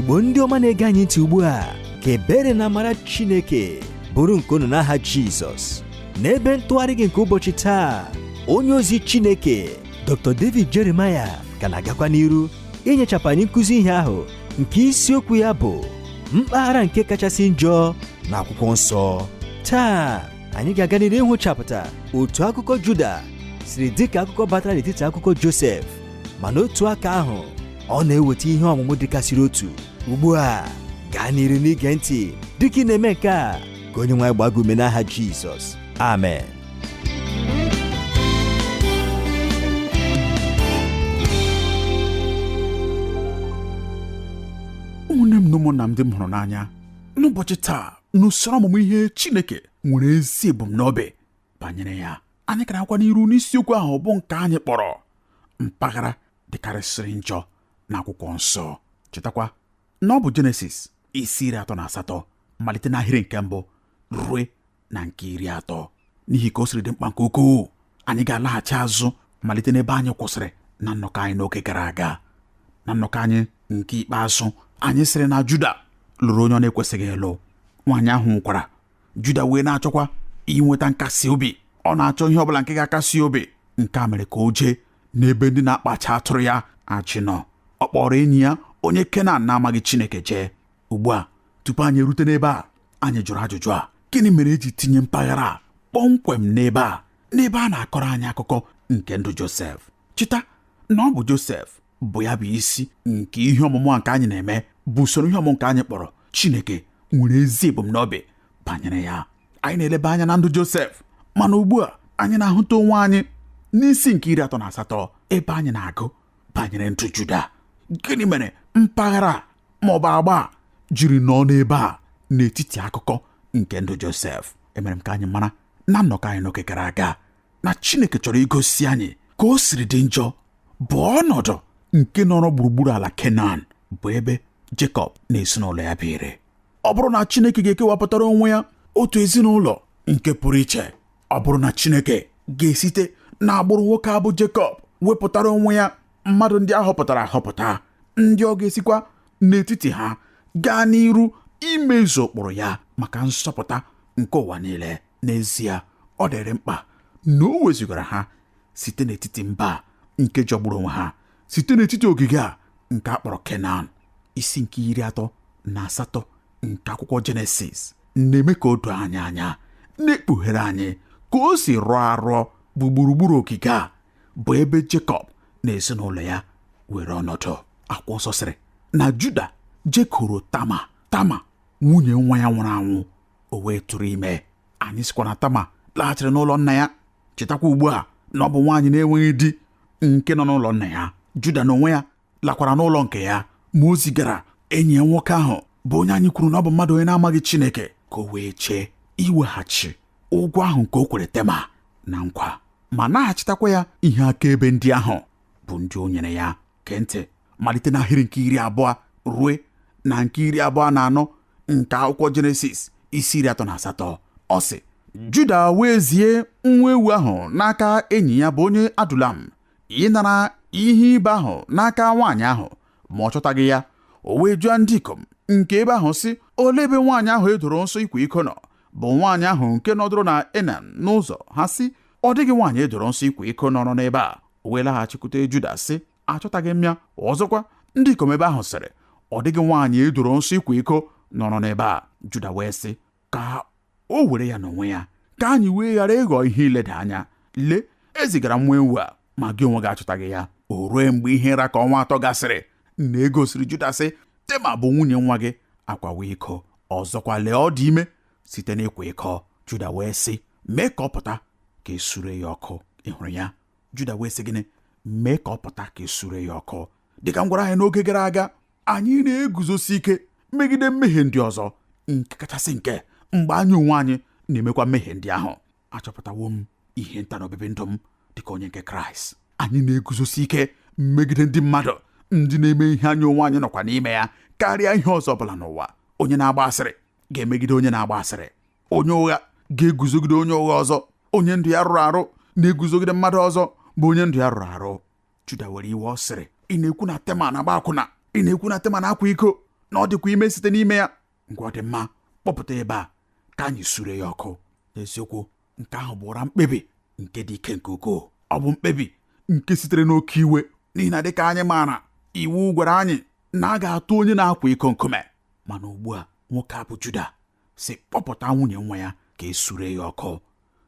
Igbo ndị ọma na-ege anyị ntị ugbu a, ka ebere na amara Chineke bụrụ nke unu n'aha Jizọs. N'ebe ntụgharị gị nke ụbọchị taa, onye ozi Chineke Dr. David Jeremiah ka na-agakwa n'iru inyechapụ anyị nkụzi ihe ahụ nke isiokwu ya bụ mpaghara nke kachasị njọ na akwụkwọ nsọ. Taa anyị ga-aga n'iru ịhụchapụta otu akụkọ Juda siri dị ka akụkọ batara n'etiti akụkọ Josef, ma n'otu aka ahụ ọ na-eweta ihe ọmụmụ dịkasịrị otu. Ugbu a gaa n'iru n'ige ntị dịka ị na-eme nke a, ka onye nwe anyị gbaa gị ume n'aha Jizọs, amen. Ụmụnne m na ụmụnna m ndị m hụrụ n'anya, n'ụbọchị taa n'usoro ọmụmụ ihe Chineke nwere ezi ebumnobi banyere ya. Anyị ka na-agakwa n'iru n'isiokwu ahụ bụ nke anyị kpọrọ mpaghara dịkarịsịrị njọ n'akwụkwọ nsọ. Chetakwa na ọ bụ Jenesis isi 38 malite n'ahịrị nke mbụ rue na nke 30. N'ihi ka o siri dị mkpa nke ukwuu, anyị ga-alaghachi azụ malite n'ebe anyị kwụsịrị na nnọkọ anyị n'oge gara aga. Na nnọkọ anyị nke ikpeazụ, anyị sịrị na Juda lụrụ onye ọ na-ekwesịghị ịlụ. Nwaanyị ahụ nwụkwara. Juda wee na-achọkwa inweta nkasi obi. Ọ na-achọ ihe ọbụla nke ga-akasi obi. Nke a mere ka o jee n'ebe ndị na-akpacha atụrụ ya achị nọ. Ọ kpọrọ enyi ya onye Kenan na-amaghị Chineke jee. Ugbu a, tupu anyị erute n'ebe a, anyị jụrụ ajụjụ a: gịnị mere eji tinye mpaghara a kpọmkwem n'ebe a, n'ebe a na-akọrọ anyị akụkọ nke ndụ Josef? Cheta na ọ bụ Josef bụ ya bụ isi nke ihe ọmụmụ a nke anyị na-eme, bụ usoro ihe ọmụmụ nke anyị kpọrọ Chineke nwere ezi ebumnobi banyere ya. Anyị na-eleba anya na ndụ Josef, mana ugbu a anyị na-ahụta onwe anyị n'isi nke 38 ebe anyị na-agụ banyere ndụ Juda. Gịnị mere mpaghara a ma ọ bụ agba a jiri nọ n'ebe a n'etiti akụkọ nke ndụ Josef? Emere m ka anyị mara na nnọkọ anyị n'oge gara aga na Chineke chọrọ igosi anyị ka o siri dị njọ bụ ọnọdụ nke nọrọ gburugburu ala Kenan, bụ ebe Jekọb na ezinụlọ ya biri. Ọ bụrụ na Chineke ga-ekewapụtara onwe ya otu ezinụlọ nke pụrụ iche, ọ bụrụ na Chineke ga-esite n'agbụrụ nwoke a bụ Jekọb wepụtara onwe ya mmadụ ndị a họpụtara ahọpụta, ndị ọ ga-esikwa n'etiti ha gaa n'iru imezu ụkpụrụ ya maka nsọpụta nke ụwa niile, n'ezie ọ dịrị mkpa na o wezugara ha site n'etiti mba nke jọgburu onwe ha, site n'etiti ogige a nke a kpọrọ Kenan. Isi nke 38 nke akwụkwọ Jenesis na-eme ka o doo anyị anya, na-ekpughere anyị ka o si rụọ arụọ bụ gburugburu ogige a bụ ebe Jekọb na ezinụlọ ya were ọnọdụ. Akwụkwọ nsọ sịrị na Juda jekuru Tama, Tama nwunye nwa ya nwụrụ anwụ, o wee tụrụ ime. Anyị sịkwa na Tama laghachiri n'ụlọ nna ya. Chetakwa ugbu a na ọ bụ nwaanyị na-enweghị di nke nọ n'ụlọ nna ya. Juda n'onwe ya lakwara n'ụlọ nke ya, ma o zigara enyi ya nwoke ahụ bụ onye anyị kwuru na ọ bụ mmadụ onye na-amaghị Chineke ka o wee chee iweghachi ụgwọ ahụ nke o kwere Tema na nkwa, ma naghachitakwa ya ihe akaebe ndị ahụ bụ ndị o nyere ya. Gee ntị malite n'ahịrị nke 20 rue na nke 24 nke akwụkwọ Jenesis isi 38. Ọ sị, Juda wee zie nwa ewu ahụ n'aka enyi ya bụ onye Adulam ịnara ihe ibe ahụ n'aka nwaanyị ahụ, ma ọ chọtaghị ya. O wee jụọ ndị ikom nke ebe ahụ sị, olee ebe nwaanyị ahụ e doro nsọ ịkwa iko nọ, bụ nwaanyị ahụ nke nọdụrụ na Enaim n'ụzọ? Ha sị, ọ dịghị nwaanyị e doro nsọ ịkwa iko nọrọ n'ebe a. O wee laghachikwute Juda sị, achọtaghị m ya. Ọzọkwa, ndị ikom ebe ahụ sịrị, ọ dịghị nwaanyị e doro nsọ ịkwa iko nọrọ n'ebe a. Juda wee sị, ka o were ya n'onwe ya, ka anyị wee ghara ịghọ ihe ileda anya. Lee, ezigara m nwa ewu a, ma gị onwe gị achọtaghị ya. O rue mgbe ihe ra ka ọnwa 3 gasịrị na e gosiri Juda sị, Tema bụ nwunye nwa gị akwawo iko, ọzọkwa lee ọ dị ime site n'ịkwa iko. Juda wee sị, mee ka ọ pụta ka e sure ya ọkụ. Ị hụrụ ya? Juda wee sị gịnị? Mee ka ọ pụta ka e sure ya ọkụ. Dịka m gwara anyị n'oge gara aga, anyị na-eguzosi ike megide mmehie ndị ọzọ, nke kachasị nke mgbe anyị onwe anyị na-emekwa mmehie ndị ahụ. Achọpụtawo m ihe nta n'obibi ndụ m dịka onye nke Kraịst. Anyị na-eguzosi ike megide ndị mmadụ ndị na-eme ihe anyị onwe anyị nọkwa n'ime ya karịa ihe ọzọ ọbụla n'ụwa. Onye na-agba asịrị ga-emegide onye na-agba asịrị, onye ụgha ga-eguzogide onye ụgha ọzọ, onye ndụ ya rụrụ arụ na-eguzogide mmadụ ọzọ bụ onye ndụ ya rụrụ arụ. Juda were iwe, ọ sịrị, ị na-ekwu na Tema na-agba akwụna? Ị na-ekwu na Tema na-akwa iko? Na ọ dịkwa ime site n'ime ya. Ngwa, ọ dị mma, kpọpụta ebe a ka anyị sure ya ọkụ. N'eziokwu, nke ahụ bụ ụra mkpebi nke dị ike nke ukwuu. Ọ bụ mkpebi nke sitere n'oke iwe, n'ihi na dịka anyị maara, iwu gwara anyị na a ga-atụ onye na-akwa iko nkume. Mana ugbu a, nwoke a bụ Juda si kpọpụta nwunye nwa ya ka e sure ya ọkụ,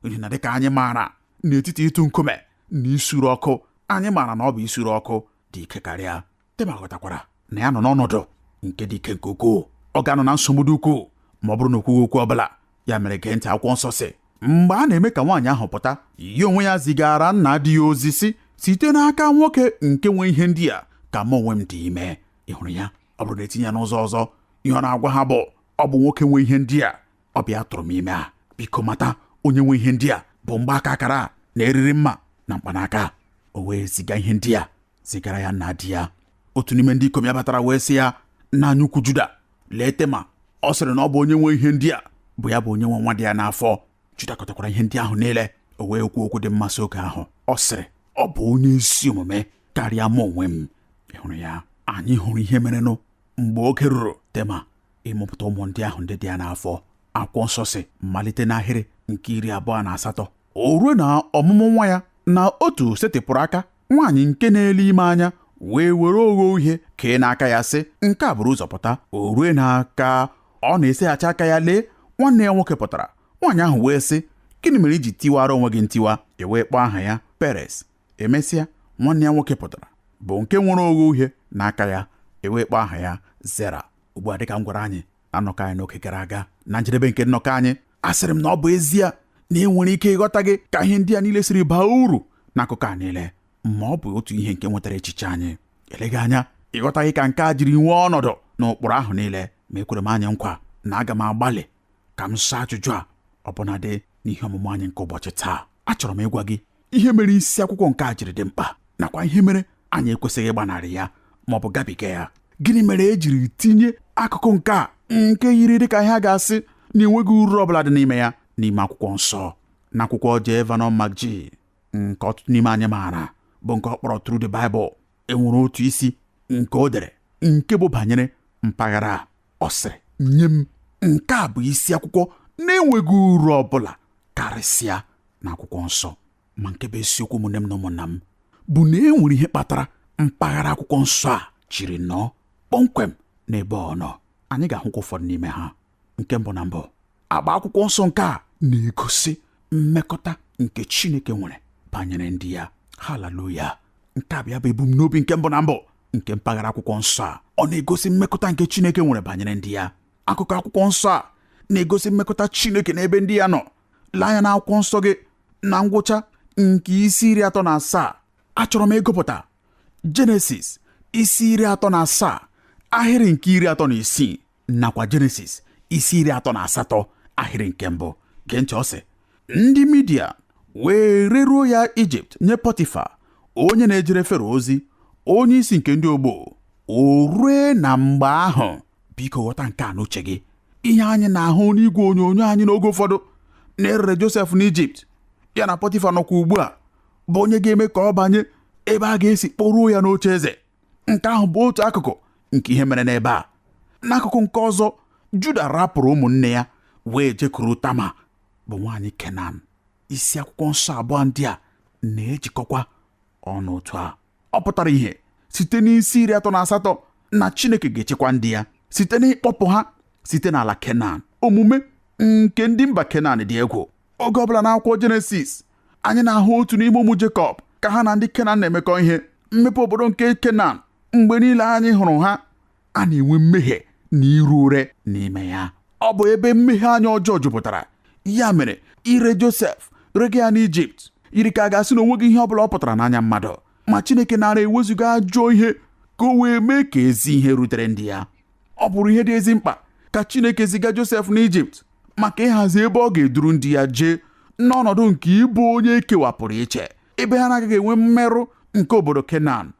n'ihi na dịka anyị maara, n'etiti ịtụ nkume na isuru ọkụ, anyị maara na ọ bụ isuru ọkụ dị ike karịa. Tema ghọtakwara na ya nọ n'ọnọdụ nke dị ike nke ukwuu. Ọ ga-anọ na nsogbu dị ukwuu ma ọ bụrụ na o kwughị okwu ọbụla. Ya mere, gee ntị. Akwụkwọ nsọ sị, mgbe a na-eme ka nwaanyị ahụ pụta, ya onwe ya zigara nna di ya ozi sị, site n'aka nwoke nke nwe ihe ndị a ka mụ onwe m dị ime. Ị hụrụ ya? Ọ bụrụ na etinye ya n'ụzọ ọzọ, ihe ọ na-agwa ha bụ, ọ bụ nwoke nwe ihe ndị a, ọ bịa tụrụ m ime a. Biko mata onye nwe ihe ndị a bụ mgbaaka akara a na eriri mma na mkpanaka. O wee ziga ihe ndị a zigara ya nna di ya. Otu n'ime ndị ikom ya batara wee sị ya, nna anyị ukwu Juda, lee Tema, ọ sịrị na ọ bụ onye nwe ihe ndị a bụ ya bụ onye nwe nwa dị ya n'afọ. Juda kọtakwara ihe ndị ahụ niile. O wee kwuo okwu dị mmasị oge ahụ. Ọ sịrị, ọ bụ onye ezi omume karịa mụ onwe m. Ị hụrụ ya? Anyị hụrụ ihe merenụ mgbe oge ruru Tema ịmụpụta ụmụ ndị ahụ ndị dị ya n'afọ. Akwụkwọ nsọ si, malite n'ahịrị nke 28, o ruo na ọmụmụ nwa ya na otu setịpụrụ aka nwaanyị nke na-ele ime anya wee were ogho uhie kee n'aka ya, sị, nke a buru ụzọ pụta. O rue n'aka ọ na-eseghachi aka ya, lee, nwanne ya nwoke pụtara. Nwaanyị ahụ wee sị, gịnị mere iji tiwara onwe gị ntiwa? E wee kpọọ aha ya Peres. Emesịa, nwanne ya nwoke pụtara, bụ nke nwere ogho uhie n'aka ya. E wee kpọọ aha ya Zera. Ugbu a, dịka m gwara anyị na nnọkọ anyị n'oge gara aga, na njedebe nke nnọkọ anyị, asịrị m na ọ bụ ezie na ị nwere ike ịghọta gị ka ihe ndị a niile siri baa uru n'akụkọ a niile, ma ọ bụ otu ihe nke nwetara echiche anyị. Eleghị anya ịghọtaghị ka nke a jiri nwee ọnọdụ n'ụkpụrụ ahụ niile, ma ekwere m anyị nkwa na aga m agbalị ka m saa ajụjụ a ọbụnadị n'ihe ọmụmụ anyị nke ụbọchị taa. Achọrọ m ịgwa gị ihe mere isi akwụkwọ nke a jiri dị mkpa, nakwa ihe mere anyị ekwesịghị ịgbanarị ya ma ọ bụ gabiga ya. Gịnị mere e jiri tinye akụkụ nke a nke yiri dịka ihe a ga-asị na enweghị uru ọbụla dị n'ime ya n'ime akwụkwọ nsọ? Na akwụkwọ J. Vernon McGee nke ọtụtụ n'ime anyị maara, bụ nke ọ kpọrọ Through the Bible, enwere otu isi nke o dere nke bụ banyere mpaghara a. Ọ sịrị, nye m, nke a bụ isi akwụkwọ na-enweghị uru ọbụla karịsịa na akwụkwọ nsọ. Ma nke bụ isiokwu, ụmụnne m na ụmụnna m, bụ na e nwere ihe kpatara mpaghara akwụkwọ nsọ a jiri nọọ kpọmkwem n'ebe ọ nọ. Anyị ga-ahụkwa ụfọdụ n'ime ha. Nke mbụ na mbụ, agba akwụkwọ nsọ nke a na-egosi mmekọta nke Chineke nwere banyere ndị ya. Haleluya! Nke a bụ ya bụ ebumnobi nke mbụ na mbụ nke mpaghara akwụkwọ nsọ a. Ọ na-egosi mmekọta nke Chineke nwere banyere ndị ya. Akụkọ akwụkwọ nsọ a na-egosi mmekọta Chineke n'ebe ndị ya nọ. Lee anya n'akwụkwọ nsọ gị na ngwụcha nke isi 37. Achọrọ m ịgụpụta Jenesis isi 37 ahịrị nke 36, nakwa Jenesis isi 38 ahịrị nke 1. Gee ntị, ọ sị, ndị Midia wee reruo ya Ijipt nye Pọtifa, onye na-ejere Fero ozi, onye isi nke ndị ogbo. O rue na mgbe ahụ, biko ghọta nke a n'uche gị, ihe anyị na-ahụ n'igwe onyonyo anyị n'oge ụfọdụ na-erere Josef n'Ijipt, ya na Pọtifa nọkwa ugbu a, bụ onye ga-eme ka ọ banye ebe a ga-esi kpọruo ya n'oche eze. Nke ahụ bụ otu akụkụ nke ihe mere n'ebe a. N'akụkụ nke ọzọ, Juda rapụrụ ụmụnne ya wee jekwuru Tama, bụ nwaanyị Kenan. Isi akwụkwọ nsọ abụọ ndị a na-ejikọkwa ọnụ otu a. Ọ pụtara ihe site n'isi 38 na Chineke ga-echekwa ndị ya site n'ịkpọpụ ha site n'ala Kenan. Omume nke ndị mba Kenan dị egwu. Oge ọbụla n'akwụkwọ Jenesis, anyị na-ahụ otu n'ime ụmụ Jekọb ka ha na ndị Kenan na-emekọ ihe. Mmepe obodo nke Kenan, mgbe niile anyị hụrụ ha, a na-enwe mmehie na iru ure n'ime ya. Ọ bụ ebe mmehie anyị ọjọọ jupụtara. Ya mere, ire Josef rega ya n'Ijipt yiri ka a ga-asị na onweghị ihe ọbụla ọ pụtara n'anya mmadụ, ma Chineke nara ewezuga ajọ ihe ka o wee mee ka ezi ihe rutere ndị ya. Ọ bụrụ ihe dị ezi mkpa ka Chineke ziga Josef n'Ijipt maka ịhazi ebe ọ ga-eduru ndị ya jee n'ọnọdụ nke ịbụ onye ekewapụrụ iche, ebe ha na-agaghị enwe mmerụ nke obodo Kenan,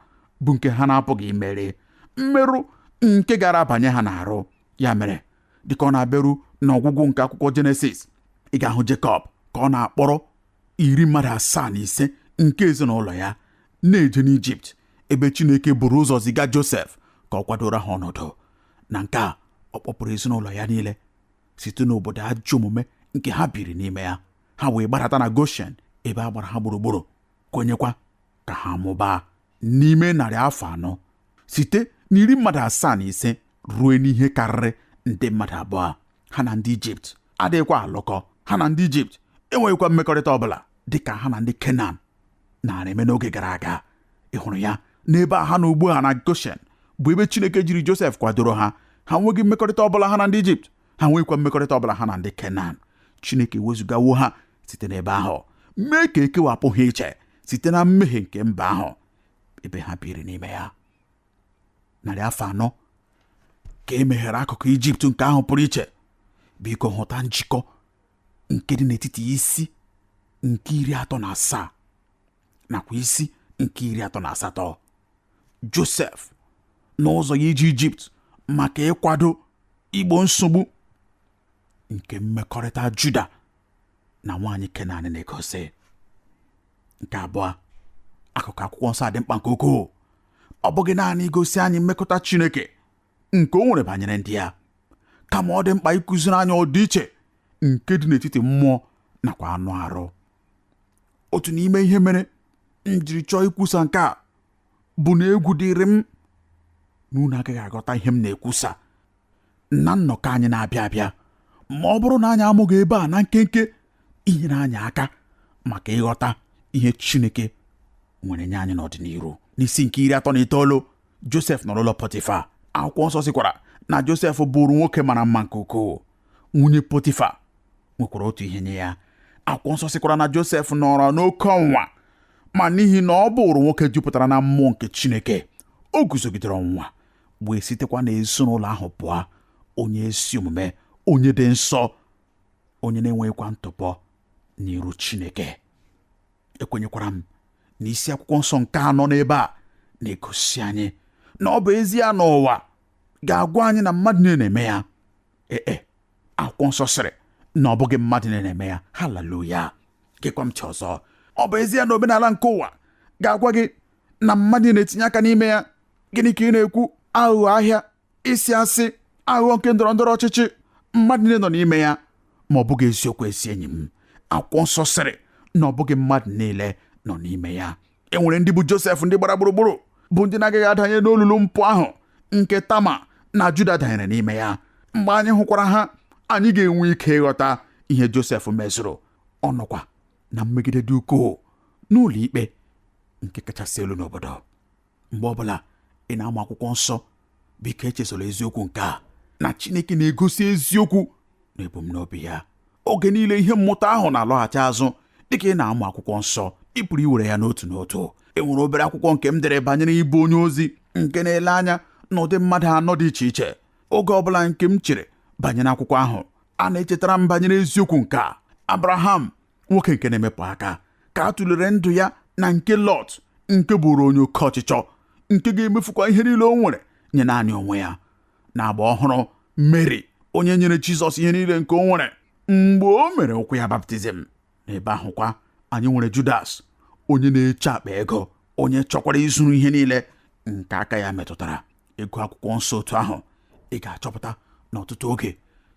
bụ nke ha na-apụghị imeri, mmerụ nke gara abanye ha n'arụ. Ya mere, dịka ọ na-abịaru n'ọgwụgwụ nke akwụkwọ Jenesis, ị ga-ahụ Jekọb ka ọ na-akpọrọ 75 nke ezinụlọ ya na-eje n'Ijipt, ebe Chineke buru ụzọ ziga Josef ka ọ kwadoro ha ọnọdụ. Na nke a, ọ kpọpụrụ ezinụlọ ya niile site n'obodo ajọ omume nke ha biri n'ime ya. Ha wee gbadata na Goshen, ebe a gbara ha gburugburu, kwenyekwa ka ha mụbaa n'ime 400, site na 75 ruo n'ihe karịrị nde mmadụ 2. Ha na ndị Ijipt adịghịkwa alụkọ, ha na ndị Ijipt enweghịkwa mmekọrịta ọbụla dịka ha na ndị Kenan nara eme n'oge gara aga. Ị hụrụ ya n'ebe a ha na ugbu a na Goshen, bụ ebe Chineke jiri Josef kwadoro ha. Ha nweghị mmekọrịta ọbụla ha na ndị Ijipt, ha nweghịkwa mmekọrịta ọbụla ha na ndị Kenan. Chineke wezugawo ha site n'ebe ahụ, mee ka ekewapụ ha iche site na mmehie nke mba ahụ ebe ha biri n'ime ya. 400 ka e meghere akụkụ Ijipt nke ahụ pụrụ iche. Biko hụta njikọ nke dị n'etiti isi nke 37 nakwa isi nke 38. Josef n'ụzọ ya iji Ijipt maka ịkwado igbo nsogbu nke mmekọrịta Juda na nwaanyị Kenan na-egosi. Nke abụọ, akụkụ akwụkwọ nsọ a dị mkpa nke ukwuu. Ọ bụghị naanị igosi anyị mmekọta Chineke nke o nwere banyere ndị ya, kama ọ dị mkpa ịkụziri anyị ọdịiche nke dị n'etiti mmụọ nakwa anụ arụ. Otu n'ime ihe mere m jiri chọọ ikwusa nke a bụ na egwu dịrị m na unu agaghị aghọta ihe m na-ekwusa na nnọkọ anyị na-abịa abịa, ma ọ bụrụ na anyị amụghị ebe a na nkenke inyere anyị aka maka ịghọta ihe Chineke nwere nye anyị n'ọdịnihu. N'isi nke 39, Josef nọ n'ụlọ Pọtịfa. Akwụkwọ nsọ sịkwara na Josef bụrụ nwoke mara mma nke ukwuu. Nwunye Pọtịfa nwekwara otu ihe nye ya. Akwụkwọ nsọ sịkwara na Josef nọrọ n'oke ọnwụnwa, ma n'ihi na ọ bụrụ nwoke jupụtara na mmụọ nke Chineke, o guzogidere ọnwụnwa wee sitekwa n'ezinụlọ ahụ pụọ, onye ezi omume, onye dị nsọ, onye na-enweghịkwa ntụpọ n'iru Chineke. Ekwenyekwara m na isi akwụkwọ nsọ nke anọ n'ebe a na-egosi anyị na ọ bụ ezie n'ụwa ga-agwa anyị na mmadụ niile na-eme ya. Ee, akwụkwọ nsọ sịrị na ọ bụghị mmadụ niile na-eme ya. Haleluya! Gekwa m ntị ọzọ. Ọ bụ ezie na omenala nke ụwa ga-agwa gị na mmadụ niile na-etinye aka n'ime ya. Gịnị ka ị na-ekwu? Aghụghọ ahịa, isi asị, aghụghọ nke ndọrọ ndọrọ ọchịchị, mmadụ niile nọ n'ime ya. Ma ọ bụghị eziokwu, ezi enyi m. Akwụkwọ nsọ sịrị na ọ bụghị mmadụ niile nọ n'ime ya. E nwere ndị bụ Josef ndị gbara gburugburu, bụ ndị na-agaghị adanye n'olulu mpụ ahụ nke Tama na Juda danyere n'ime ya. Mgbe anyị hụkwara ha, anyị ga-enwe ike ịghọta ihe Josef mezuru. Ọ nọkwa na mmegide dị ukwuu n'ụlọ ikpe nke kachasị elu n'obodo. Mgbe ọbụla ị na-amụ akwụkwọ nsọ, biko echesola eziokwu nke a na Chineke na-egosi eziokwu na ebumnobi ya oge niile. Ihe mmụta ahụ na-alọghachi azụ dịka ị na-amụ akwụkwọ nsọ. Ị pụrụ iwere ya n'otu n'otu. E nwere obere akwụkwọ nke m dere banyere ịbụ onye ozi nke na-ele anya n'ụdị mmadụ anọ dị iche iche. Oge ọbụla nke m chere banyere akwụkwọ ahụ, a na-echetara m banyere eziokwu nke a. Abraham, nwoke nke na-emepụ aka, ka a tụlere ndụ ya na nke Lọt, nke bụrụ onye oke ọchịchọ, nke ga-emefukwa ihe niile o nwere nye naanị onwe ya. Na agba ọhụrụ, Mary, onye nyere Jizọs ihe niile nke o nwere mgbe o mere ụkwụ ya baptizim. N'ebe ahụkwa anyị nwere Judas, onye na-eche akpa ego, onye chọkwara izuru ihe niile nke aka ya metụtara. Ego akwụkwọ nsọ otu ahụ, ị ga-achọpụta na ọtụtụ oge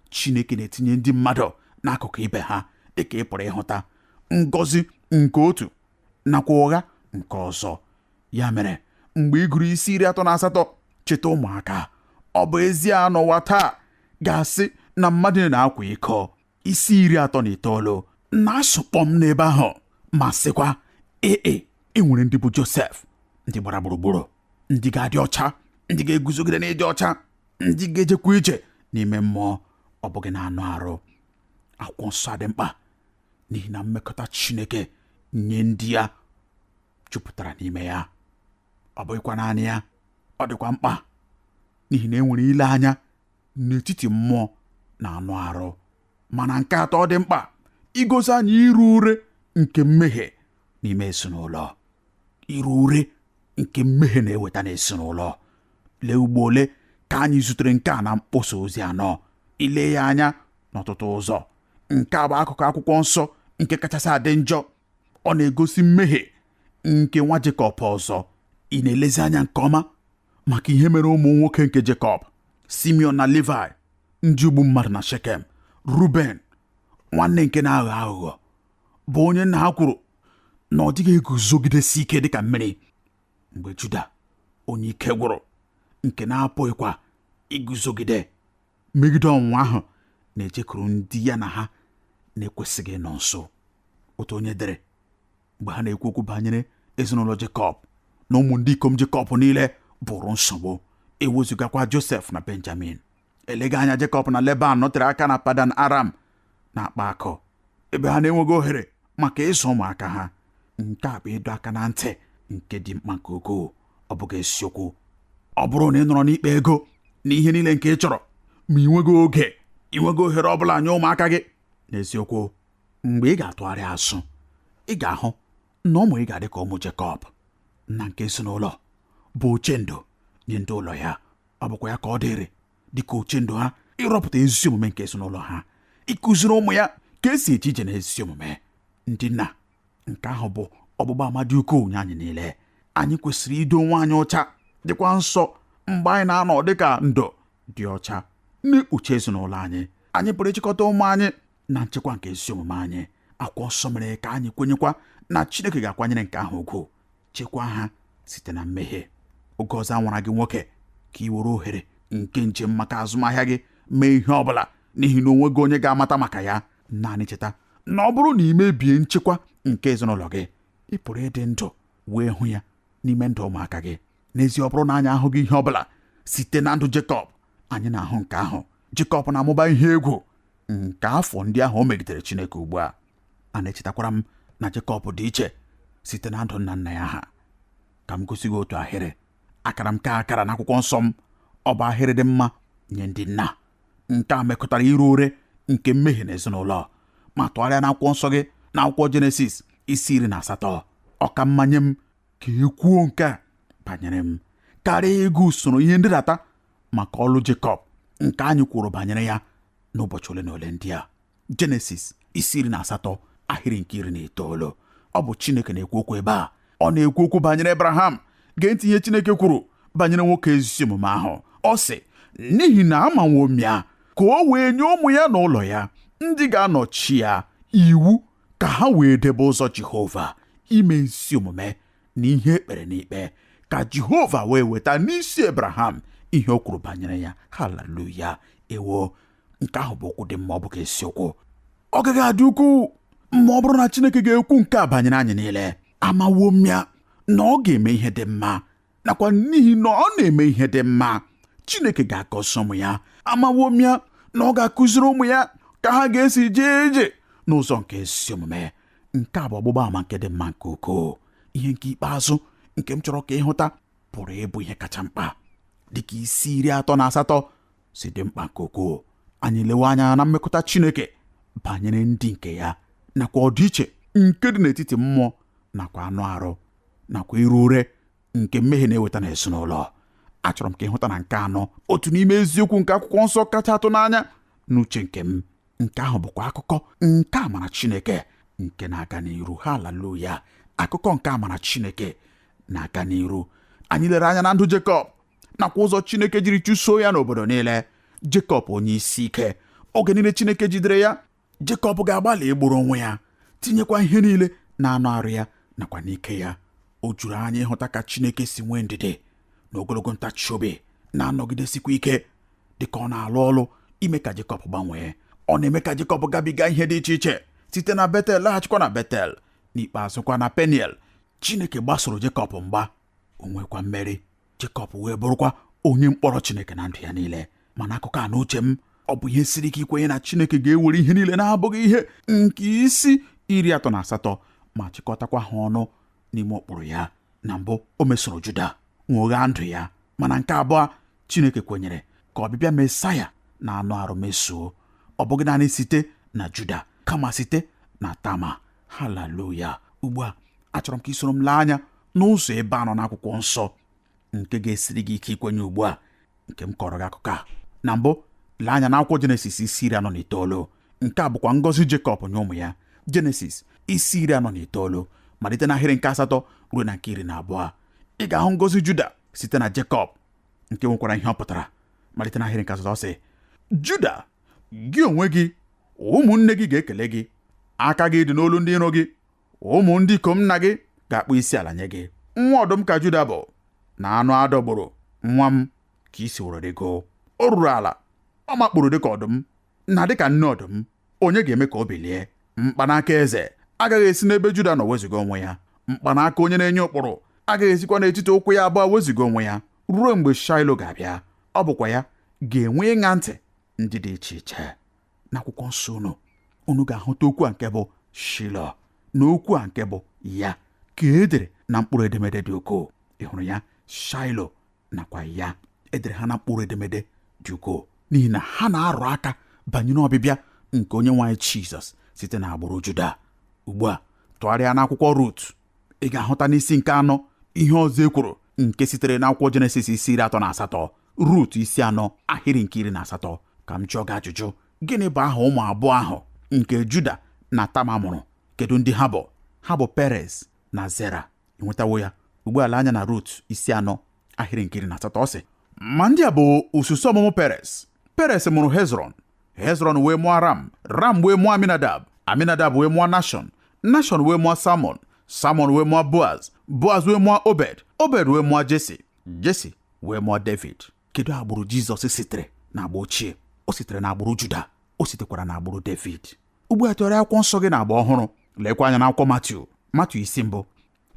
Chineke na-etinye ndị mmadụ n'akụkụ ibe ha, dịka ị pụrụ ịhụta ngọzi nke otu nakwa ụgha nke ọzọ. Ya mere mgbe ị gụrụ isi 38, cheta ụmụaka. Ọ bụ ezie n'ụwa taa ga-asị na mmadụ na-akwa iko. Isi 39 na-asụkpọ m n'ebe ahụ ma sịkwa ee, e nwere ndị bụ Josef, ndị gbara gburugburu, ndị ga-adị ọcha, ndị ga-eguzogide n'ịdị ọcha, ndị ga-ejekwa ije n'ime mmụọ, ọ bụghị na anụ arụ. Akwụkwọ nsọ dị mkpa n'ihi na mmekọta Chineke nye ndị ya jupụtara n'ime ya. Ọ bụghịkwa naanị ya, ọ dịkwa mkpa n'ihi na e nwere ile anya n'etiti mmụọ na anụ arụ. Mana nke atọ dị mkpa igosi anyị iru ure nke mmehie n'ime ezinụlọ. Iru ure nke mmehie na-eweta n'ezinụlọ. Lee ugbo ole ka anyị zutere nke a na mkpọsa ozi anọ. Ile ya anya n'ọtụtụ ụzọ, nke a bụ akụkụ akwụkwọ nsọ nke kachasị adị njọ. Ọ na-egosi mmehie nke nwa Jekọb ọzọ. Ị na-elezi anya nke ọma maka ihe mere ụmụ nwoke nke Jekọb. Simeon na Levi ndị ogbu mmadụ na Shekem, Ruben nwanne nke na-aghọ aghụghọ bụ onye nna ha kwuru na ọ dịghị eguzogidesi ike dịka mmiri, mgbe Juda onye ike gwụrụ nke na-apụghịkwa iguzogide megide ọnwụnwa ahụ na-ejekwuru ndị ya na ha na-ekwesịghị ịnọ nso. Otu onye dere mgbe ha na-ekwu okwu banyere ezinụlọ Jekọb na ụmụ ndị ikom Jekọb niile bụrụ nsogbu, ewezugakwa Josef na Benjamin. Eleghị anya Jekọb na Leban nọtere aka na Padan Aram na-akpa akụ, ebe ha na-enweghị ohere maka ịzụ ụmụaka ha. Nke a bụ ịdọ aka na ntị nke dị mkpa nke ukwuu. Ọ bụghị eziokwu ọ bụrụ na ị nọrọ n'ikpe ego na ihe niile nke ị chọrọ, ma ị nweghị oge, ị nweghị ohere ọ bụla nye ụmụaka gị. N'eziokwu, mgbe ị ga-atụgharị azụ, ị ga-ahụ na ụmụ ị ga-adị ka ụmụ Jekọb. Nna nke ezinụlọ bụ ochendo nye ndị ụlọ ya. Ọ bụkwa ya ka ọ dịrị dịka ochendo ha ịrọpụta ezi omume nke ezinụlọ ha, ịkụziri ụmụ ya ka esi eje ije n'ezi omume. Ndị nna, nke ahụ bụ ọgbụgba ama dị ukwuu nye anyị niile. Anyị kwesịrị ido onwe anyị ọcha dịkwa nsọ mgbe anyị na-anọ dịka ndo dị ọcha na-ekpuchi ezinụlọ anyị. Anyị pụrụ ịchịkọta ụmụ anyị na nchekwa nke ezi omume anyị. Akwụkwọ nsọ mere ka anyị kwenyekwa na Chineke ga-akwanyere nke ahụ ugwu, chekwaa ha site na mmehie. Oge ọzọ a nwara gị nwoke ka ị were ohere nke njem maka azụmahịa gị mee ihe ọ bụla n'ihi na onweghị onye ga-amata maka ya, naanị cheta na ọ bụrụ na ị mebie nchekwa nke ezinụlọ gị, ị pụrụ ịdị ndụ wee hụ ya n'ime ndụ ụmụaka gị. N'ezie, ọ bụrụ na anyị ahụghị ihe ọ bụla site na ndụ Jekọb, anyị na-ahụ nke ahụ. Jekọb na-amụba ihe egwu nke afọ ndị ahụ o megidere Chineke ugbu a. A na-echetakwara m na Jekọb dị iche site na ndụ nna nna ya ha. Ka m gosi gị otu ahịrị akara m ka akara n'akwụkwọ nsọ m. Ọ bụ ahịrị dị mma nye ndị nna. Nke a mekọtara ire ure nke mmehie na ezinụlọ. Ma tụgharịa n'akwụkwọ nsọ gị na akwụkwọ Jenesis isi 18. Ọ ka mma nye m ka e kwuo nke a banyere m karịa ịgụ usoro ihe ndedata maka ọlụ Jekọb nke anyị kwuru banyere ya n'ụbọchị ole na ole ndị a. Jenesis isi 18 ahịrị nke 19. Ọ bụ Chineke na-ekwu okwu ebe a. Ọ na-ekwu okwu banyere Abraham. Gee ntị ihe Chineke kwuru banyere nwoke ezi omume ahụ. Ọ sị, n'ihi na amanwo m ya ka o wee nye ụmụ ya na ụlọ ya ndị ga-anọchi ya iwu ka ha wee debe ụzọ Jehova ime ezi omume na ihe ekpere n'ikpe, ka Jehova wee weta n'isi Abraham ihe o kwuru banyere ya. Haleluya! Ewo, nke ahụ bụ okwu dị mma, ọ bụghị eziokwu? Ọ gaghị adị ukwuu ma ọ bụrụ na Chineke ga-ekwu nke a banyere anyị niile. Amawo m ya na ọ ga-eme ihe dị mma, nakwa n'ihi na ọ na-eme ihe dị mma, Chineke ga-agọzi ụmụ ya. Amawo m ya na ọ ga-akụziri ụmụ ya ka ha ga-esi jee ije n'ụzọ nke ezi omume. Nke a bụ ọgbụgba ama nke dị mma nke ukwuu. Ihe nke ikpeazụ nke m chọrọ ka ịhụta pụrụ ịbụ ihe kacha mkpa, dịka isi 38 si dị mkpa nke ukwuu. Anyị lewe anya na mmekọta Chineke banyere ndị nke ya, nakwa ọdịiche nke dị n'etiti mmụọ nakwa anụ arụ, nakwa ire ure nke mmehie na-eweta n'ezinụlọ. Achọrọ m ka ịhụta na nke anọ, otu n'ime eziokwu nke akwụkwọ nsọ kacha atụ n'anya n'uche nke m. Nke ahụ bụkwa akụkọ nke amara Chineke nke na-aga n'iru. Haleluya! Akụkọ nke amara Chineke na-aga n'iru. Anyị lere anya na ndụ Jekọb nakwa ụzọ Chineke jiri chụsoo ya n'obodo niile. Jekọb onye isi ike, oge niile Chineke jidere ya, Jekọb ga-agbalị igburu onwe ya, tinyekwa ihe niile na anụ arụ ya nakwa n'ike ya. O juru anya ịhụta ka Chineke si nwee ndidi na ogologo ntachi obi, na-anọgidesikwa ike dịka ọ na-alụ ọlụ ime ka Jekọb gbanwee. Ọ na-eme ka Jekọb gabiga ihe dị iche iche, site na Betel laghachikwa na Betel, n'ikpeazụkwa na Peniel. Chineke gbasoro Jekọb mgba, o nwekwa mmeri. Jekọb wee bụrụkwa onye mkpọrọ Chineke na ndụ ya niile. Mana akụkọ a n'uche m, ọ bụ ihe siri ike ikwenye na Chineke ga-ewere ihe niile na-abụghị ihe nke isi 38 ma chịkọtakwa ha ọnụ n'ime ụkpụrụ ya. Na mbụ, o mesoro Juda nwoghaa ndụ ya, mana nke abụọ, Chineke kwenyere ka ọbịbịa Mesaya na anụ arụ mesuo, ọ bụghị naanị site na Juda kama site na Tama. Haleluya! Ugbu a achọrọ m ka ị soro m lee anya n'ụzọ ebe anọ n'akwụkwọ nsọ nke ga-esiri gị ike ikwenye ugbu a nke m kọrọ gị akụkọ a. Na mbụ, lee anya n'akwụkwọ Jenesis isi 49. Nke a bụkwa ngọzi Jekọb nye ụmụ ya. Jenesis isi 49, malite n'ahịrị nke 8 ruo na nke 12. Ị ga-ahụ ngọzi Juda site na Jekọb, nke nwekwara ihe ọ pụtara Malite n'ahịrị nke asatọ, sị: Juda, gị onwe gị, ụmụnne gị ga-ekele gị, aka gị dị n'olu ndị iro gị, ụmụ ndị ikom nna gị ga-akpọ isi ala nye gị. Nwa ọdụm ka Juda bụ, na anụ adọgburu, nwa m ka i siworo rịgo. O ruru ala, ọ makpuru dịka ọdụm, na dịka nne ọdụm, onye ga-eme ka o bilie? Mkpanaka eze agaghị esi n'ebe Juda nọ wezuga onwe ya, mkpanaka onye na-enye ụkpụrụ agaghị esikwa n'etiti ụkwụ ya abụọ wezuga onwe ya, ruo mgbe Shaịlo ga-abịa. Ọ bụkwa ya ga-enwe ịṅa ntị ndị dị iche iche. N'akwụkwọ nsọ unu, unu ga-ahụta okwu a nke bụ Shilo na okwu a nke bụ ya ka e dere na mkpụrụ edemede dị ukwuu. Ị hụrụ ya? Shaịlo nakwa ya edere ha na mkpụrụ edemede dị ukwuu n'ihi na ha na-arụ aka banyere ọbịbịa nke onye nwe anyị Jizọs site n'agbụrụ Juda. Ugbu a tụgharịa n'akwụkwọ Rut, ị ga-ahụta n'isi nke 4 ihe ọzọ e kwuru nke sitere n'akwụkwọ Jenesis isi 38. Rut isi 4 ahịrị nke 18. Ka m jụọ gị ajụjụ, gịnị bụ aha ụmụ abụọ ahụ nke Juda na Tama mụrụ? Kedu ndị ha bụ? Ha bụ Perez na Zera. Ị nwetawo ya? Ugbu a lee anya na Rut isi 4 ahịrị nke 18, ọ sị: ma ndị a bụ usoro ọmụmụ Perez. Perez mụrụ Hezron, Hezron wee mụọ Ram, Ram wee mụọ Aminadab, Aminadab wee mụọ Nashọn, Nashọn wee mụọ Salmọn, Salmọn wee mụọ Boaz, Boaz wee mụọ Obed, Obed wee mụọ Jesi, Jesi wee mụọ David. Kedu agbụrụ Jizọs sitere n'agba ochie? O sitere n'agbụrụ Juda, o sitekwara n'agbụrụ David. Ugbu a tụgharịa akwụkwọ nsọ gị n'agba ọhụrụ, leekwa anya n'akwụkwọ Matiu, Matiu isi 1.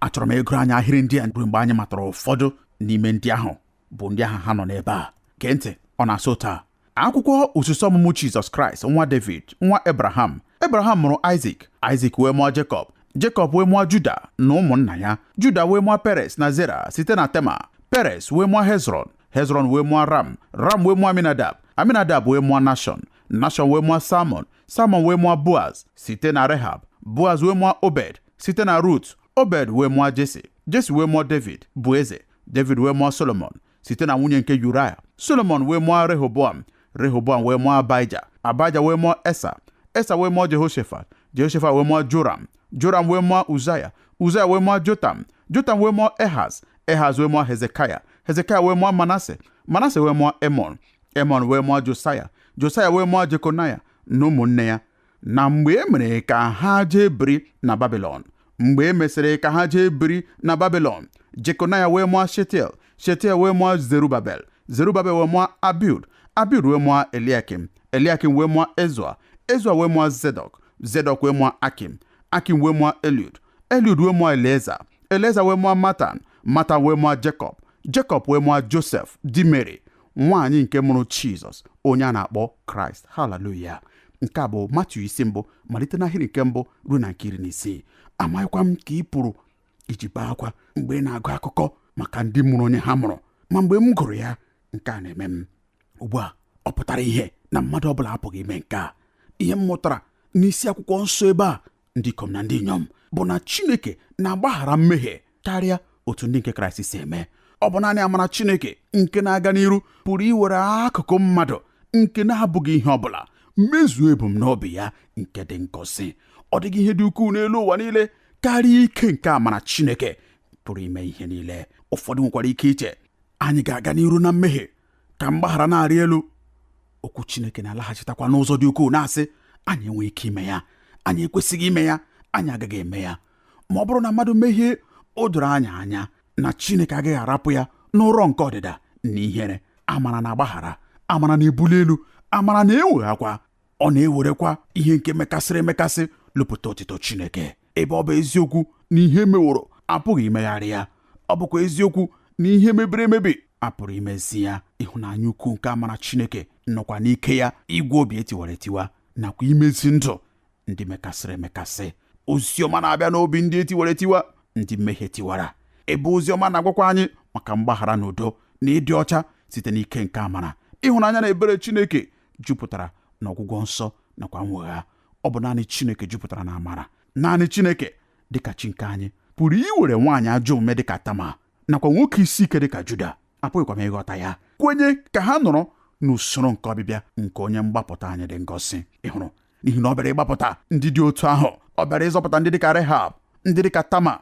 Achọrọ m ịgụrụ anyị ahịrị ndị a ruo mgbe anyị matara ụfọdụ n'ime ndị ahụ bụ ndị aha ha nọ n'ebe a. Gee ntị, ọ na-asị otu a: akwụkwọ usoro ọmụmụ Jizọs Kraịst, nwa David, nwa Abraham. Abraham mụrụ Isaac, Isaac wee mụọ Jekọb, Jekọb wee mụọ Juda na ụmụnna ya. Juda wee mụọ Perez na Zera site na Tema. Perez wee mụọ Hezron, Hezron wee mụọ Ram, Ram wee mụọ Aminadab, Aminadab wee mụọ Nashọn, Nashọn wee mụọ Salmọn, Salmọn wee mụọ Boaz site na Rehab, Boaz wee mụọ Obed site na Rut, Obed wee mụọ Jesi, Jesi wee mụọ David bụ eze, David wee mụọ Solomọn site na nwunye nke Uriah, Solomọn wee mụọ Rehoboam, Rehoboam wee mụọ Abaija, Abaija wee mụọ Esa, Esa wee mụọ Jehoshafat, Jehoshafat wee mụọ Joram, Joram wee mụọ Uzaya, Uzaya wee mụọ Jotam, Jotam wee mụọ Ehaz, Ehaz wee mụọ Hezekaya, Hezekaya wee mụọ Manase, Manase wee mụọ Emọn, Emọn wee mụọ Josaya, Josaya wee mụọ Jekonaya na ụmụnne ya. Na mgbe e mere ka ha jee biri na Babilọn, mgbe e mesịrị ka ha jee biri na Babilọn, Jekonaya wee mụọ Shetiel, Shetiel wee mụọ Zerubabel, Zerubabel wee mụọ Abiud, Abiud wee mụọ Eliakim, Eliakim wee mụọ Ezua, Ezua wee mụọ Zedọk, Zedọk wee mụọ Akim, Akim wee mụọ Eliud, Eliud wee mụọ Elieza, Elieza wee mụọ Matan, Matan wee mụọ Jekọb, Jekọb wee mụọ Josef di Meri, nwaanyị nke mụrụ Jizọs, onye a na-akpọ Kraịst. Haleluya! Nke a bụ Matiu isi 1, malite n'ahịrị nke 1 ruo na nke 16. Amaghịkwa m ka ị pụrụ iji bee akwa mgbe ị na-agụ akụkọ maka ndị mụrụ onye ha mụrụ, ma mgbe m gụrụ ya, nke a na-eme m. Ugbu a ọ pụtara ihe na mmadụ ọbụla apụghị ime nke a. Ihe m mụtara n'isi akwụkwọ nsọ ebe a, ndị ikom na ndị inyom, bụ na Chineke na-agbaghara mmehie karịa otu ndị nke Kraịst si eme. Ọ bụ naanị amara Chineke nke na-aga n'iru pụrụ iwere akụkụ mmadụ nke na-abụghị ihe ọbụla mezuo ebumnobi ya nke dị ngọzi. Ọ dịghị ihe dị ukwuu n'elu ụwa niile karịa ike nke amara Chineke pụrụ ime ihe niile. Ụfọdụ nwekwara ike iche, anyị ga-aga n'iru na mmehie ka mgbaghara na-arị elu. Okwu Chineke na-alaghachitakwa n'ụzọ dị ukwuu na-asị, anyị enweghị ike ime ya, anyị ekwesịghị ime ya, anyị agaghị eme ya. Ma ọ bụrụ na mmadụ mehie, o doro anyị anya na Chineke agaghị arapụ ya n'ụrọ nke ọdịda na ihere. Amara na-agbaghara, amara na-ebuli elu, amara na-eweghakwa. Ọ na-ewerekwa ihe nke mekasịrị emekasị lụpụta otito Chineke. Ebe ọ bụ eziokwu na ihe meworo apụghị imegharị ya, ọ bụkwa eziokwu na ihe mebiri emebi apụrụ imezi ya. Ịhụnanya ukwu nke amara Chineke nọkwa n'ike ya ịgwọ obi etiwara etiwa nakwa imezi ndụ ndị mekasịrị emekasị. Ozi ọma na-abịa n'obi ndị etiwara etiwa, ndị mmehie tiwara, ebe ozi ọma na-agwakwa anyị maka mgbaghara na udo na ịdị ọcha site n'ike nke amara. Ịhụnanya na ebere Chineke jupụtara na ọgwụgwọ nsọ nakwa mwegha. Ọ bụ naanị Chineke jupụtara na amara. Naanị Chineke dịka chi nke anyị pụrụ iwere nwaanyị ajọ omume dịka Tama nakwa nwoke isi ike dịka Juda, apụghịkwa m ịghọta ya, kwenye ka ha nọrọ n'usoro nke ọbịbịa nke onye mgbapụta anyị dị ngọzi. Ị hụrụ, n'ihi na ọ bịara ịgbapụta ndị dị otu ahụ. Ọ bịara ịzọpụta ndị dịka Rehab, ndị dịka Tama,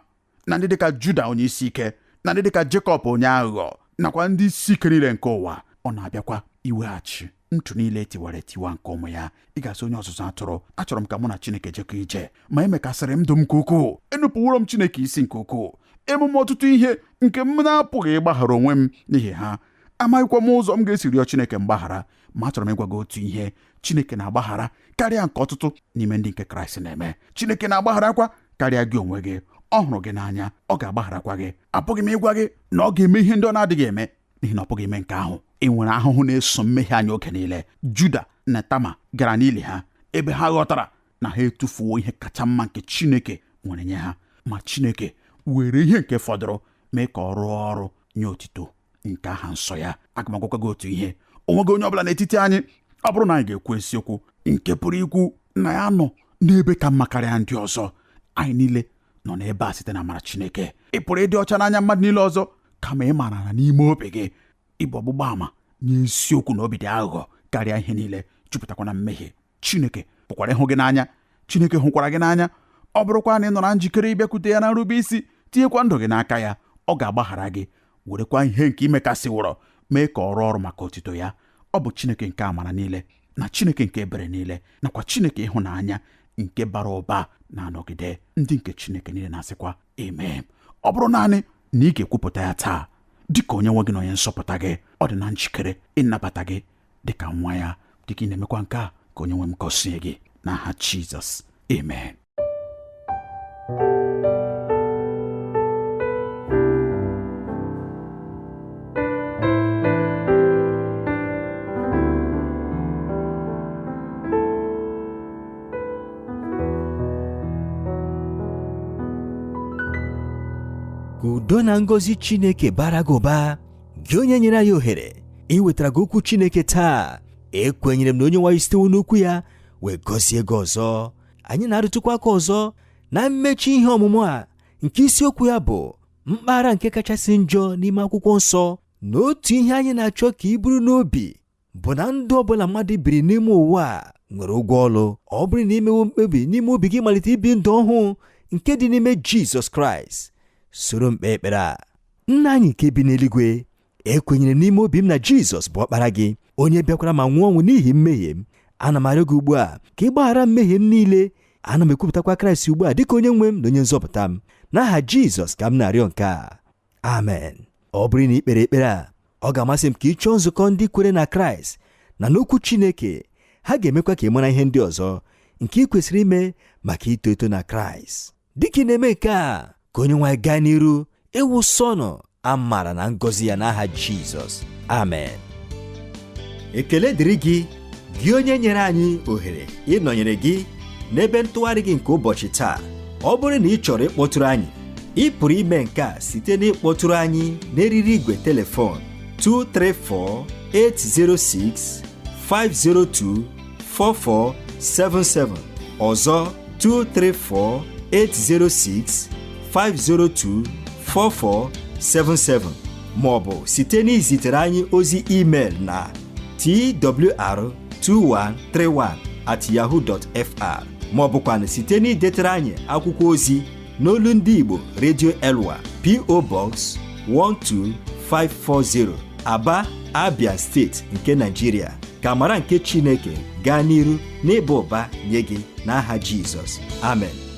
na ndị dịka Juda onye isi ike, na ndị dịka Jekọb onye aghụghọ, nakwa ndị isi ike niile nke ụwa. Ọ na-abịakwa Iweghachi ntụ niile etiwara etiwa nke ụmụ ya. Ị ga-asị, onye ọzụzụ atụrụ, achọrọ m ka mụ na Chineke jekọ ije, ma emekasịrị m ndụ m nke ukwuu, enupụworo m Chineke isi nke ukwuu, emume ọtụtụ ihe nke m na-apụghị ịgbaghara onwe m n'ihi ha, amaghịkwa m ụzọ m ga-esi rịọ Chineke mgbaghara. Ma achọrọ m ịgwa gị otu ihe: Chineke na-agbaghara karịa nke ọtụtụ n'ime ndị nke Kraịst na-eme. Chineke na-agbagharakwa karịa gị onwe gị. Ọ hụrụ gị n'anya, ọ ga-agbagharakwa gị. Apụghị m ịgwa gị na ọ ga-eme ihe ndị ọ na-adịghị eme, n'ihi na ọ pụghị ime nke ahụ. E nwere ahụhụ na-eso mmehie anyị oge niile. Juda na Tama gara n'ili ha, ebe ha ghọtara na ha etufuo ihe kacha mma nke Chineke nwere nye ha, ma Chineke were ihe nke fọdụrụ mee ka ọ rụọ ọrụ nye otito nke aha nsọ ya. Aga m agwakwa gị otu ihe: o nweghị onye ọbụla n'etiti anyị, ọ bụrụ na anyị ga-ekwu eziokwu, nke pụrụ ikwu na ya nọ n'ebe ka mma karịa ndị ọzọ. Anyị niile nọ n'ebe a site na amara Chineke. Ị pụrụ ịdị ọcha n'anya mmadụ niile ọzọ, kama ị maara na n'ime obi gị ịbụ ọgbụgba ama nye eziokwu na obi dị aghụghọ karịa ihe niile, jupụtakwa na mmehie. Chineke pụkwara ịhụ gị n'anya. Chineke hụkwara gị n'anya. Ọ bụrụkwa na ị nọ na njikere ịbịakwute ya na nrube isi, tinyekwa ndụ gị n'aka ya, ọ ga-agbaghara gị, werekwa ihe nke imekasịwụrọ mee ka ọ rụọ ọrụ maka otito ya. Ọ bụ Chineke nke amara niile, na Chineke nke ebere niile, nakwa Chineke ịhụnanya nke bara ụba na-anọgide. Ndị nke Chineke niile na-asịkwa amen. Ọ bụrụ naanị na ị ga-ekwupụta ya taa dịka onye nwe gị na onye nzọpụta gị, ọ dị na njikere ịnabata gị dịka nwa ya. Dịka ị na-emekwa nke a, ka onye nwe m gọzie gị n'aha Jizọs, amen. Ka udo na ngọzi Chineke bara gị ụba, gị onye nyere anyị ohere iwetara gị okwu Chineke taa. Ekwenyere m na onye nwe anyị sitewo n'okwu ya wee gọzie gị ọzọ. Anyị na-arụtụkwa aka ọzọ na mmechi ihe ọmụmụ a nke isiokwu ya bụ mkpara nke kachasị njọ n'ime akwụkwọ nsọ. Na otu ihe anyị na-achọ ka ị buru n'obi bụ na ndụ ọbụla mmadụ biri n'ime ụwa a nwere ụgwọ ọlụ. Ọ bụrụ na imewo mkpebi n'ime obi gị malite ibi ndụ ọhụụ nke dị n'ime Jizọs Kraịst, soro m kpee ekpere a. Nna anyị nke bi n'eluigwe, ekwenyere m n'ime obi m na Jizọs bụ ọkpara gị, onye bịakwara ma nwụọ ọnwụ n'ihi mmehie m. Ana m arịọ gị ugbu a ka ị gbaghara mmehie m niile. Ana m ekwupụtakwa Kraịst ugbu a dịka onye nwe m na onye nzọpụta m. N'aha Jizọs ka m na-arịọ nke a, amen. Ọ bụrụ na ị kpere ekpere a, ọ ga-amasị m ka ị chọọ nzukọ ndị kwere na Kraịst na n'okwu Chineke. Ha ga-emekwa ka ị mara ihe ndị ọzọ nke ị kwesịrị ime maka ito eto na Kraịst. Dịka ị na-eme nke a, ka onye nwe anyị gaa n'iru ịwụsọ ọnụ amara na ngọzi ya n'aha Jizọs, amen. Ekele dịrị gị, gị onye nyere anyị ohere ịnọnyere gị n'ebe ntụgharị gị nke ụbọchị taa. Ọ bụrụ na ị chọrọ ịkpọtụrụ anyị, ị pụrụ ime nke a site n'ịkpọtụrụ anyị n'eriri igwe telefon 234 806 502 4477. Ọzọ, 234 806 502 4477, ma ọ bụ site n'izitere anyị ozi email na twr2131@yahoo.fr, ma ọ bụkwanụ site n'idetere anyị akwụkwọ ozi n'olu ndị Igbo, Radio Elwa, P.O. Box 12540, Aba, Abia Steeti nke Nigeria. Ka amara nke Chineke gaa n'iru n'ịba ụba nye gị n'aha Jizọs, amen.